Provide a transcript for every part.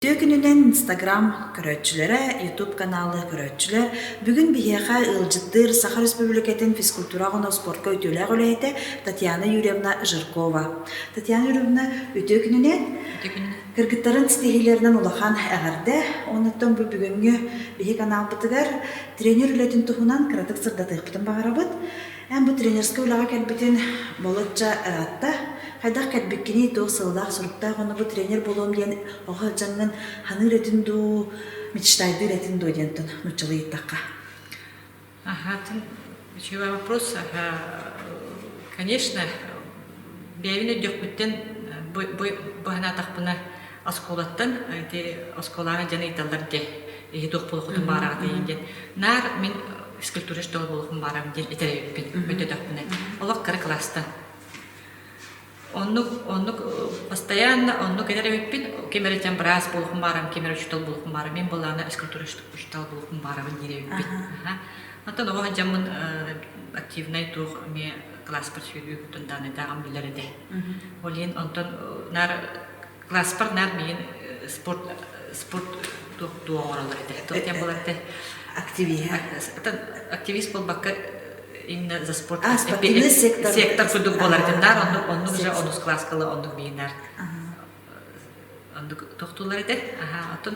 Үтүө күнүнэн Инстаграм көрөөччүлэрэ, Ютуб каналы көрөөччүлэр, бүгүн биһиэхэ ыалдьыттыыр Саха Республикатын физкультураҕа уонна спортка үтүөлээх үлэһитэ Татьяна Юрьевна Жиркова. Татьяна Юрьевна, үтүө күнүнэн! Үтүө күнүнэн! Кыргыттарын ситиһиилэринэн улахан эҕэрдэ. Оннуттан бу бүгүҥҥү биһи каналбытыгар тренер үлэтин туһунан кыратык сырдатыахпытын баҕарабыт. Эн бу тренерскэй үлэҕэ кэлбитин болочча ыраатта. Хайдах кэлбиккиний, туох сыаллаах-соруктаах уонна бу тренер буолуом диэн оҕо сылдьаҥҥын ханыыр этин дуу, мечтайдыыр этин дуу диэн нууччалыы ыйыттахха. Ага, үчүгэй вопрос. Ага, конечно, бэйэбин өйдөхпүттэн бу быһанаатахпына оскуолаттан ити оскуолаҕа дьон ыйыталлар дии иһи туох буолуоххутун баараҕытый диэн наар мин физкультура учуутала буолуохпун баарам диэн этэр эбиппин өйдөтөхпүнэ олох кыра кылаастан оннук оннук постоянно оннук этэр эбиппин ким эрэ дьон быраас буолуохпун баарам ким эрэ учуутал буолуохпун баарам мин буоллаҕына физкультура учуутала буолуохпун баарабын диир эбиппин Оттон оҕо сылдьаммын активнай туох эмиэ кылааспар сүүрүү даанайдааҕым билэр этэ. Ол иһин онтон наар Класспар наар миигин спорт спорт туох туох оҥороллор этэ. Туох диэн буолар этэ? Активиһа. Активист буолбакка именно за спорт А, спортивный сектор. Сектор курдук буолар этим. Наар оннук оннук уже онус класскала оннук миигин наар оннук тохтуулар этэ. Аха, оттон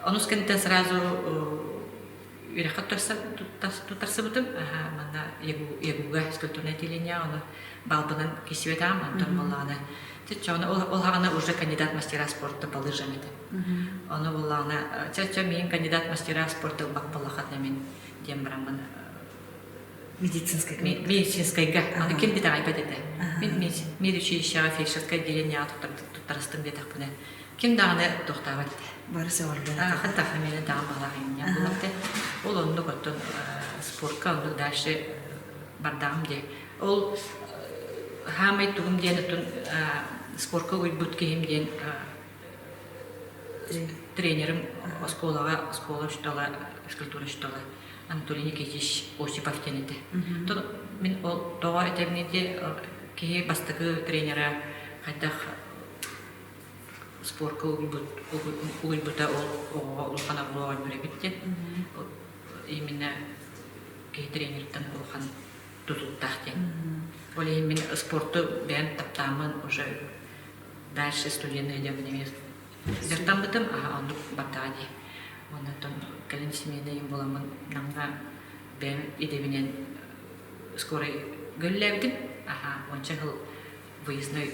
онус кэнниттэн сразу үөрэххэ туттарсыбытым. Манна ЯГУ-га физкультурное отделение ону баалбынан киирсибэтэҕим, онтон буоллаҕына чэ ону ол хаҕана уже кандидат мастера спорта по лыжам этэ. Ону буоллаҕына чэ миин кандидат мастера спорта ылбат буоллаххытына мин диэн бараммын медицинскайга медицинскайга аны ким итэҕэйбэт этэ. Мин медучилищеҕа фельдшерскай отделениеҕа туттарыстым диэтэхпинэ ким даҕаны туохтаабат этэ. Бары сөҕөллөр. Хатта фамилия даҕан баҕалаах инньэ буолар этэ. Ол оннук оттон спортка оннук дальше бардаҕым диye. Ол хаамай тугум диэн оттон спортка уйбут киһим диэн тренерим оскуолаҕа оскуола учуутала физкультура учуутала Анатолий Никитич Осипов диэн этэ. Мин ол тоҕо этэбин ити киһи бастакы тренера хайдах спорка угуйбута ол оҕоҕо улахан оҕолоох оонньуур эбит диэн. Именно киһи тренертэн улахан тутулуктаах диэн. Ол иһин мин спорту бэйэм таптааммын уже дальше студенный идэммин эмиэ дьарыктаммытым, аха оннук бардаҕа дии. Оннуттан кэлин сменэйим буоламмын Намҥа бэйэм идэбинэн скорай үлэлээбитим. Аха уонча сыл выездной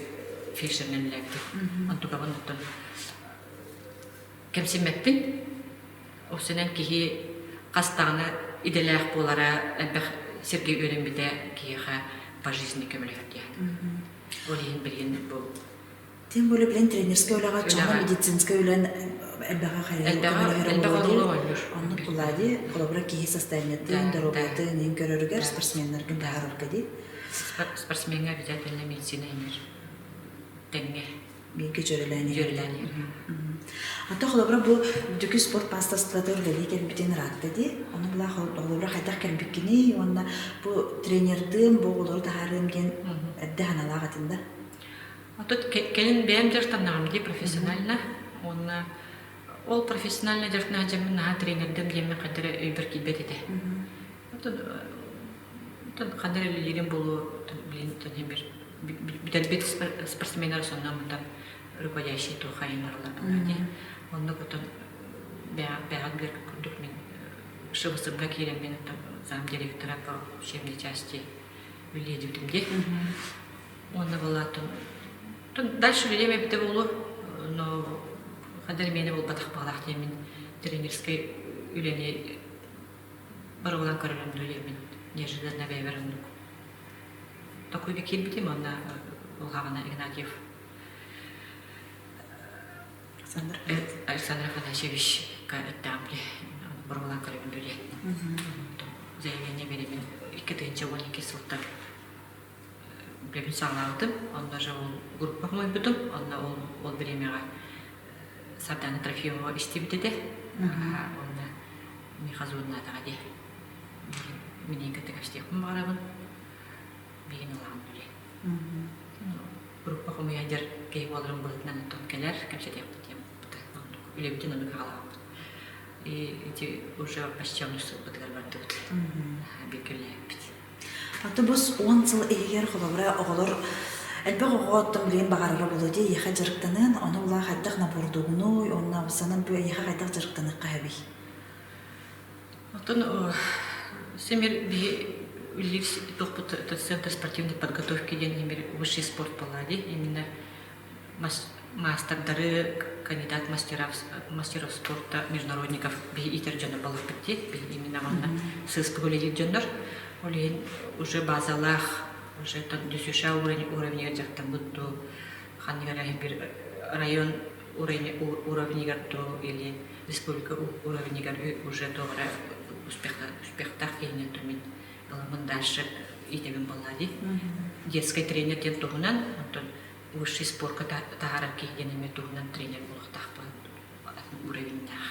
фельдшеринэн үлэлээбитим. Онтукабын оттон кэмсиммэппин. Ол киһи хас даҕаны идэлээх буолара элбэх сиргэ үөрэммитэ киһиэхэ по жизни көмөлөһөр диэн. Ол иһин билигин бу Тем более билэн тренерскэй үлэҕэ чаҕа медицинскэй үлэн элбэҕэ хайа элбэх оруолу оонньуур. Оннук булаа дии. Холобура киһи состояниетын, доруобуйатын иһин көрөрүгэр спортсменнаргын таһаарарга дии. Спортсмеҥҥа обязательно медицина иҥэр тэҥҥэ. Бииргэ дьүөрэлээн Дьүөрэлээн иһэр. Ата холобура бу үрдүкү спорт маастарыстыбата үлэлии кэлбитин ыраатта дии. Ону була холобура хайдах кэлбиккиний уонна бу тренердыым, бу оҕолору таһаарыам диэн эрдэ санаалаах этин да? Отут кэлин бэйэм дьарыктаннаҕым дии профессионально. Уонна ол профессионально дьарыктана сылдьаммын наһаа тренердэм диэммин хайдах эрэ өйбөр киирбэт этэ. Оттон ханна эрэ үлэлиирим буолуо билин бир бүтэрбит спортсменнар сонно мантан руководящий туох айаннаралар буолар дии. Оннук отон бэҕэт билэр курдук мин ШВСМ-га киирэммин оттон зам директора по учебной части үлэлиэдибитим дии. Уонна буолааттын дальше үлэлиэм эбитэ буолуо, но ханна миэнэ буолбатах баҕалаах диэммин тренерскэй үлэни барылан көрөрүм дуу диэммин неожиданно бэйэбэр оннук такойга киирбитим уонна улаҕана Игнатьев Александр Афанасьевичка эттэҕим дии боруобалаан көрөбүн дуу диэн заявление биэрэбин 2012 сылтан үлэбин саҕалаабытым онно же ол группа хомуйбутум онно ол ол бириэмэҕэ Сардана Трофимова истибит этэ уонна миэхэ зоннаатаҕа дии миниин кытта кэпсэтиэхпин баҕарабын билигин ылаҕын үлэ группа хомуйан дьэр киһи буоларын быһыытынан оттон кэлэр кэпсэтиэхпит диэн. Үлэбитин оннук аҕалаабыт. И ити уже почти онус сылбытыгар бардыбыт. Бииргэ үлэлээбиппит. Автобус 10 сыл иһигэр холобура оҕолор элбэх оҕо оттон билигин баҕарара буолуо дии эйиэхэ дьарыктаныан, ону улаа хайдах набордуугунуй уонна санан бу эйиэхэ хайдах дьарыктаныахха сөбүй? Оттон Семир биһи үлэлиир туохпут Центр спортивной подготовки диэн имир высший спорт буолла дии. Именно маастардары, кандидат мастеров, мастеров спорта, международников биһи иитэр дьоннор буоллахпыт дии. Биһи именно манна сыыспык үлэлиир дьоннор. Ол иһин уже базалаах, уже там ДЮСШ уровеньгар дьарыктаммыт дуу, ханнык эрэ бир район уровеньгар дуу или республика уровеньгар уже туох эрэ успехтаах киһинэн мин ыламмын дальше иитэбин буоллаа дии. Детский тренер диэн туһунан, онтон высший спорка таһаарар киһи диэн эмиэ туһунан тренер буолуохтаахпын уровеньнаах.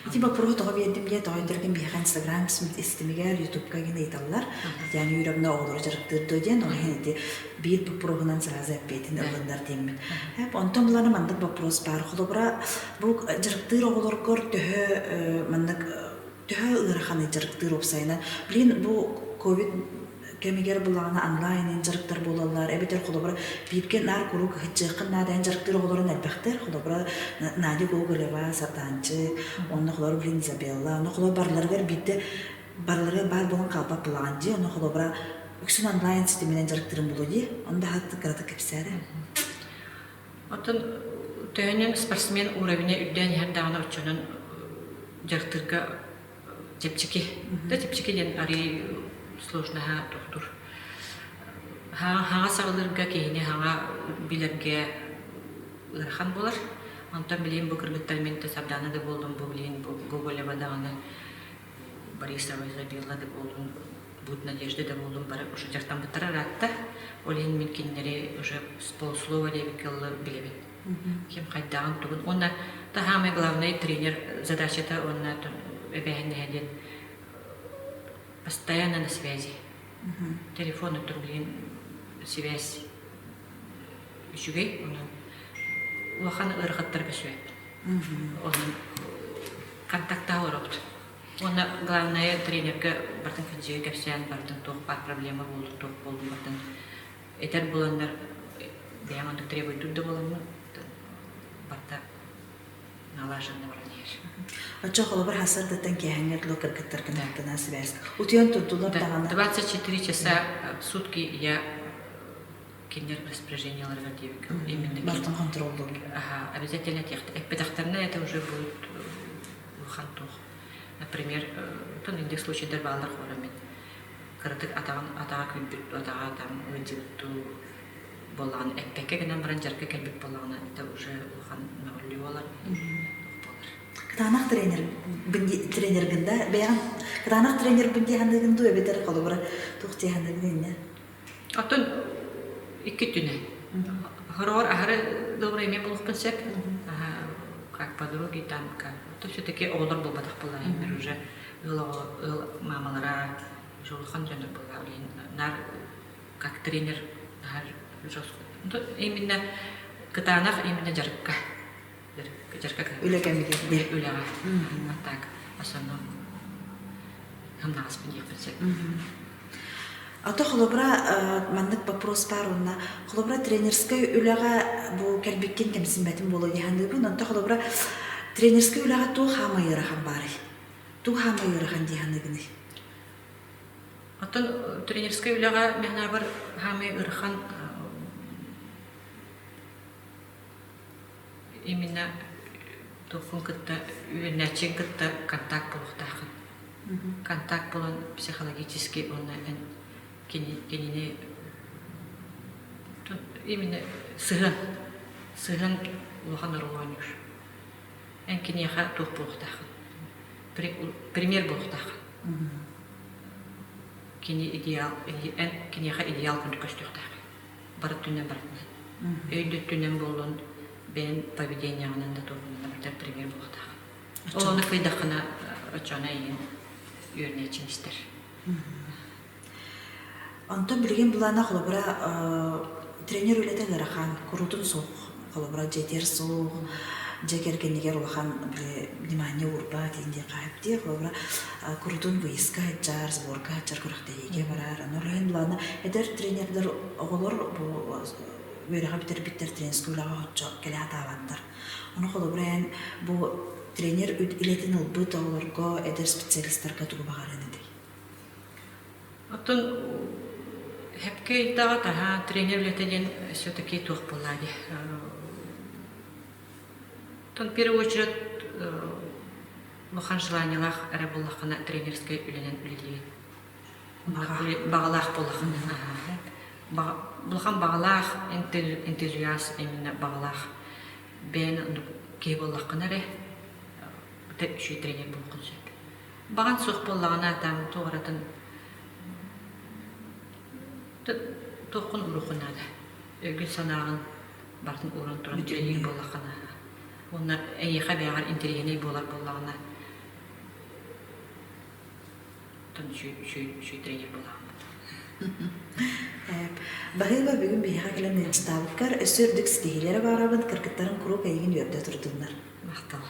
Ити боппуруоһу тоҕо биэрдим диye тоҕо өйдөргүн биһиэхэ Инстаграм истимигэр, Ютубка гин ыйыталлар. Татьяна Юрьевна оҕолору дьарыктыыр дуо диэн, ол иһин ити биир боппуруоһунан сразу эппиэтин ылыннар диэммин. Онтон буланы маннык вопрос баар. Холобура, бу дьарыктыыр оҕолоргор төһө маннык төһө ыараханый дьарыктыыр уопсайынан? Блин, бу ковид кэмигэр булаҕына онлайн дьарыктар буолаллар, эбэтэр холобура бииргэ наар куруук ыһыччыаххын наада эн дьарыктыыр оҕолорун элбэхтэр, холобура Надя Гоголева, Сатаанчык, онно холобура блин Изабелла, онно холобура барыларыгар биирдэ барыларыгар баар буолан хаалбат булаҕын дии, онно холобура үксүн онлайн ситиминэн дьарыктырын булу дии, ону да кыратык кэпсээрэ. Оттон төһөнөн спортсмен уровня үрдээн иһэр даҕаны оччонон дьарыктыырга чэпчэки. Да чэпчэки диэн арыый сложноһа тохтур. Хаҥа саҕалыырга киһини хаҥа билэргэ ыарахан буолар. Онтон билигин бу кыргыттар мин Сардаана да буоллум, бу билигин бу Гоголева даҕаны Борисова Изабелла да буоллун, Будь Надежда да буоллун бары уже дьарыктаммыттара ыраатта. Ол иһин мин кинилэри уже с полуслова диэбиккэ билэбин. Ким хайдаҕын тугун. Уонна та самый главный тренер задачата уонна эбээһинэһэ диэн постоянно на связи. Телефон оттон билигин связь үчүгэй, онон улахан ыарахаттарга сүөппүт. Онон контактаах олоробут. Уонна главное тренергэ бартын кырдьыгы кэпсээн бартын туох баар проблема буоллун туох буоллун бартын этэр буоланнар бэйэм оннук требуйдуур да буоламмын барта налаженно баран иһэр. Оччо холобур хасардаттан киэһэҥҥэ дылы кыргыттаргын аттына связь. Утуйан турдулар даҕаны. 24 часа в сутки я кинилэр распоряженияларыгар диэбиккэ именно Бартын хонтуруоллуур. Ага, обязательно эппэтэхтэринэ это уже будет улахан туох. Например, тон индек случайдар бааллар хоро мин кыратык атаҕын атаҕа күүрбүт атаҕа там ыалдьыбыттуу буоллаҕына эппэккэ гынан баран дьарыкка кэлбит буоллаҕына это уже улахан мөҕүллүү буолар буолар. Кытаанах тренер тренергин да бэйэҕин кытаанах тренербин дии саныыгын дуу эбэтэр холобура туох дии саныыгын инньэ? Оттон икки өттүнэн. Хороҕор аһары добрый эмиэ буолуохпун сөп. Как подруги там, как. То все-таки оҕолор буолбатах буоллар уже ыал оҕо ыал маамалара уже улахан дьоннор буолла блин наар как тренер наһаа жестко. Именно кытаанах именно дьарыкка. Дьарыкка Үлэ кэмигэр. Үлэҕэ. А так в основном хамнаҕаспын диэхпин сөп. А то холобура маннык вопрос баар уонна холобура тренерскэй үлэҕэ бу кэлбиккин кэмсиммэтим буолуо дии саныыбын. Онто холобура тренерскэй үлэҕэ туох хаамай ыарахан баарый? Туох хаамай ыарахан дии саныыгыный? Оттон тренерскэй үлэҕэ мин санаабар хаамай ыарахан именно туоххун кытта үөрэнээччигин кытта контакт буолуохтааххын. Контакт буолан психологически уонна эн кинини именно сыһыан сыһыан улахан оруолу оонньуур. Эн киниэхэ туох буолуохтааххын пример буолуохтааххын. Кини идеал эн киниэхэ идеал курдук көстүөхтээххин. Бары өттүнэн барытынан. Өй да өттүнэн буоллун, бэйэн поведениеҕынан да туоһунан да барыта пример буолуохтаах. Ол ону кыйдаххына оччоҕуна эйигин үөрэнээччиҥ истэр. Онтон билигин былаана холобура тренер үлэтэ ыарахан, куруутун суох. Холобура дьиэтигэр суох. дьиэ кэргэнигэр улахан внимание уурбат диэн хаһып дии. Холобура, курутун выездка сылдьар, сборга сылдьар күрэхтэһиигэ барар. Аны ол иһин былаана эдэр тренердэр оҕолор бу үөрэҕи бүтэрбиттэр тренерскэй үлэҕэ оччо кэлэ сатаабаттар. Ону холобура эн бу тренер үлэтин ылбыт оҕолорго, эдэр специалистарга тугу баҕарыан этэй? Оттон хэпкэ ыйдаҕа таһаа тренер үлэтэ диэн все-таки туох буоллаа дии. Оттон в первую очередь улахан желаниелаах эрэ буоллаххына тренерскэй үлэнэн үлэлиигин. Баҕалаах буоллаххына. Улахан баҕалаах энтузиаст именно баҕалаах бэйэн киһи буоллаххына эрэ үчүгэй тренер буолуоххун сөп. Баҕан суох буоллаҕына там туох эрэтин туоххун уруоххун наада. Өйгүн-санааҕын барытын ууран туран үлэлиир буоллаххына уонна эйиэхэ бэйэҕэр интэриэһинэй буолар буоллаҕына оттон үчүгэй тренер буолаҕын. Баһыыба бүгүн биһиэхэ кэлэн ыалдьытаабыккар өссө үрдүк ситиһиилэри баарабын, кыргыттарын куруук эйигин үөрдэ турдуннар. Махтал.